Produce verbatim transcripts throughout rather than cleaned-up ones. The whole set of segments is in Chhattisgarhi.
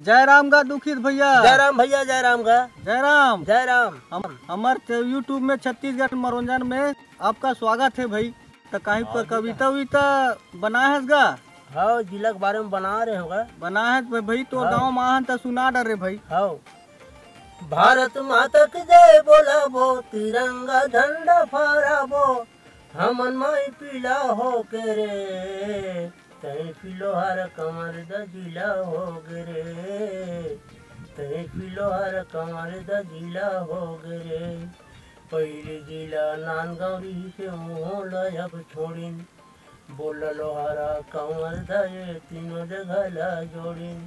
जय राम गा दुखित भैया। जय राम भैया, जय राम गा। जय राम। जय राम। हम, हमर च-, YouTube में छत्तीसगढ़ मनोरंजन में आपका स्वागत है भाई। त कहीं पर कविता उविता बना है गा? हाँ, जिला के बारे में बना रहे होगा। बना है भाई, तो हाँ। गाँव में आहन त सुना डर रे भाई। हाँ। भारत माता की जय बोलाबो, तिरंगा झंडा फहराबो, हमन माई पीला होके रे, तैं फिलोहार कंवर दजिला होगे रे, तैं फिलोहार कंवर दजिला होगे रे। पहिली जिला नांदगांव रिहिसे, उहों ल अब छोड़िन, बोल लोहारा कंवर दा ये तीनों जगह ला जोड़िन।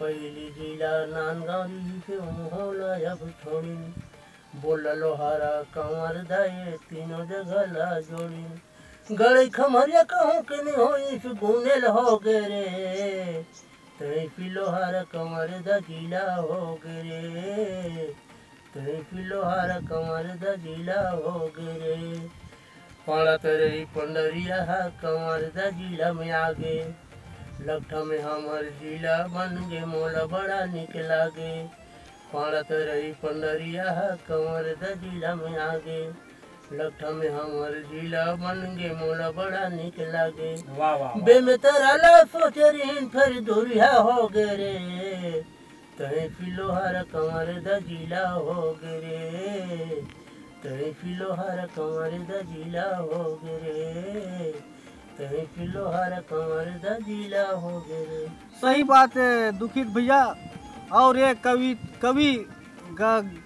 पहिली जिला नांदगांव रिहिसे, उहों ल अब छोड़िन, बोल लोहारा कंवर दा ये तीनों जगह ला जोड़िन। गड़ई खमरिया कहूँ के नहीं होइस, गुनेल होगे रे, तैं फिलोहार कंवर दजिला होगे रे, तैं फिलोहार कंवर दजिला होगे रे। पाड़ा तरई पंडरिया हा कंवर दजिला में आगे, लकठा में हमर जिला बन गे, मोला बड़ा निक लागे। पाड़ा तरई पंडरिया हा कंवर दजिला में आगे, लकठा में हमर जिला बन गे, मोला बड़ा निक लागे। वाह, वाह, वाह। बेमेतरा ला सोचे रहिन, फेर दूरिहा होगे रे, तैं फिलोहार कंवर दजिला होगे रे, तैं फिलोहार कंवर दजिला होगे रे, तैं फिलोहार कंवर दजिला होगे रे। सही बात है दुखित भैया। और ये कवि, कवि ग-,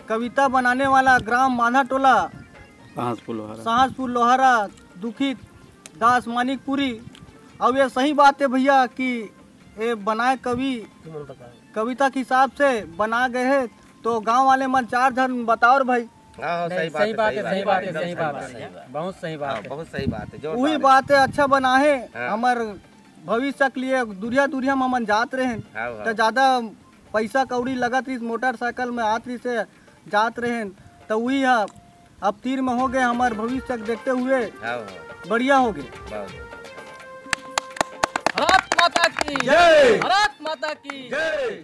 कविता बनाने वाला ग्राम मांधाटोला, सहसपुर लोहारा। सहसपुर लोहारा, दुखित दास मानिकपुरी। और ये सही बात है भैया कि ये बनाए कवि कविता के हिसाब से बना गए हैं, तो गांव वाले मन चार झन बताओ रे भाई। हाँ, हाँ, नहीं, सही बात है, सही बात है, सही बात है, बहुत सही बात है। बहुत सही बात है, जोरदार वही है। बात है, अच्छा बना है। हाँ। हमर भविष्य के लिए दुरिहा दुरिहा में हमन जात रहेन, हाँ, हाँ। तो ज्यादा पैसा कौड़ी लगत रहिस, मोटरसाइकिल में आत रहिस से जात रहेन, तो वही है, अब तीर में होगे, हमर भविष्य के देखते हुए हाँ, हाँ। बढ़िया होगे। बहुत। भारत माता की जय। भारत माता की जय।